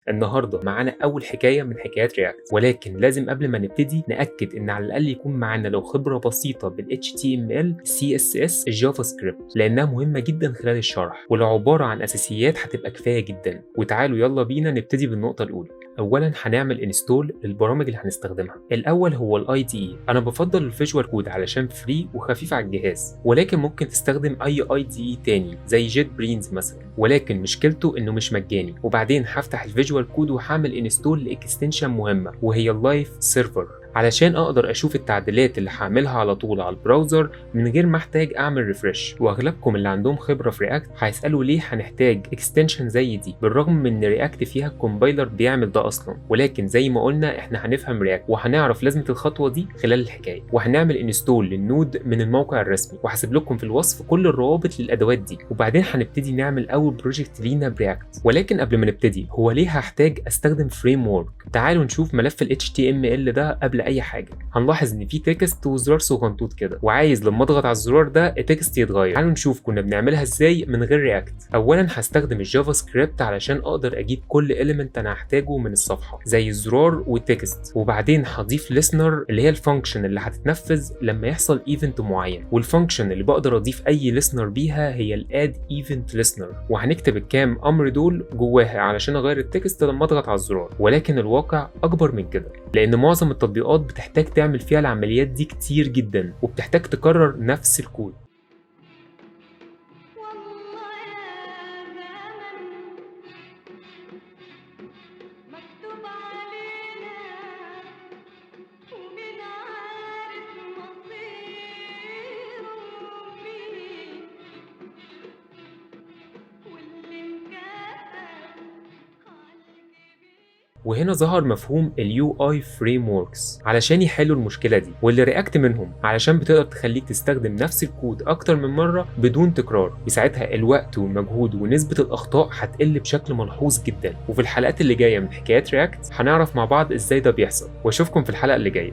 النهارده معانا اول حكاية من حكايات React، ولكن لازم قبل ما نبتدي ناكد ان على الاقل يكون معانا لو خبره بسيطة بال HTML، CSS، ال JavaScript، لانها مهمة جدا خلال الشرح، ولو عبارة عن اساسيات هتبقى كفاية جدا. وتعالوا يلا بينا نبتدي بالنقطة الاولى. اولا هنعمل install للبرامج اللي هنستخدمها. الاول هو ال IDE. انا بفضل ال Visual Code علشان free وخفيف على الجهاز، ولكن ممكن تستخدم اي IDE تاني زي JetBrains مثلا، ولكن مشكلته انه مش مجاني. وبعدين هفتح ال Visual Code وهعمل install ل extension مهمة وهي ال Live Server، علشان اقدر اشوف التعديلات اللي هعملها على طول على ال browser من غير ما احتاج اعمل refresh. واغلبكم اللي عندهم خبره في React هيسالوا ليه هنحتاج extension زي دي، بالرغم من ان React فيها compiler بيعمل ده اصلا. ولكن زي ما قلنا احنا هنفهم React وهنعرف لازمه الخطوة دي خلال الحكايه. وهنعمل install لل Node من الموقع الرسمي، وهسيب لكم في الوصف كل الروابط للادوات دي. وبعدين هنبتدي نعمل اول project لينا ب React. ولكن قبل ما نبتدي، هو ليه هحتاج استخدم framework؟ تعالوا نشوف ملف ال HTML ده قبل اي حاجه. هنلاحظ ان في text وزرار صغنطوط كده، وعايز لما اضغط على الزرار ده ال text يتغير. تعالوا نشوف كنا بنعملها ازاي من غير React. اولا هستخدم ال JavaScript علشان اقدر اجيب كل element انا هحتاجه من الصفحة زي الزرار وال text، وبعدين هضيف listener اللي هي ال function اللي هتتنفذ لما يحصل event معين، وال function اللي بقدر اضيف اي listener بيها هي ال add event listener، وهنكتب الكام امر دول جواها علشان اغير ال text لما اضغط على الزرار. ولكن الواقع اكبر من كده، لان معظم التطبيقات بتحتاج تعمل فيها العمليات دي كتير جدا وبتحتاج تكرر نفس الكود. والله يا زمن مكتوب علينا، ومين عارف مصيره مين، واللي انكتب عالجبين. وهنا ظهر مفهوم ال UI frameworks علشان يحلوا المشكلة دي، واللي React منهم، علشان بتقدر تخليك تستخدم نفس الكود اكتر من مرة بدون تكرار، وساعتها الوقت والمجهود ونسبه الاخطاء هتقل بشكل ملحوظ جدا. وفي الحلقات اللي جاية من حكايات React هنعرف مع بعض ازاي ده بيحصل، واشوفكم في الحلقة اللي جايه.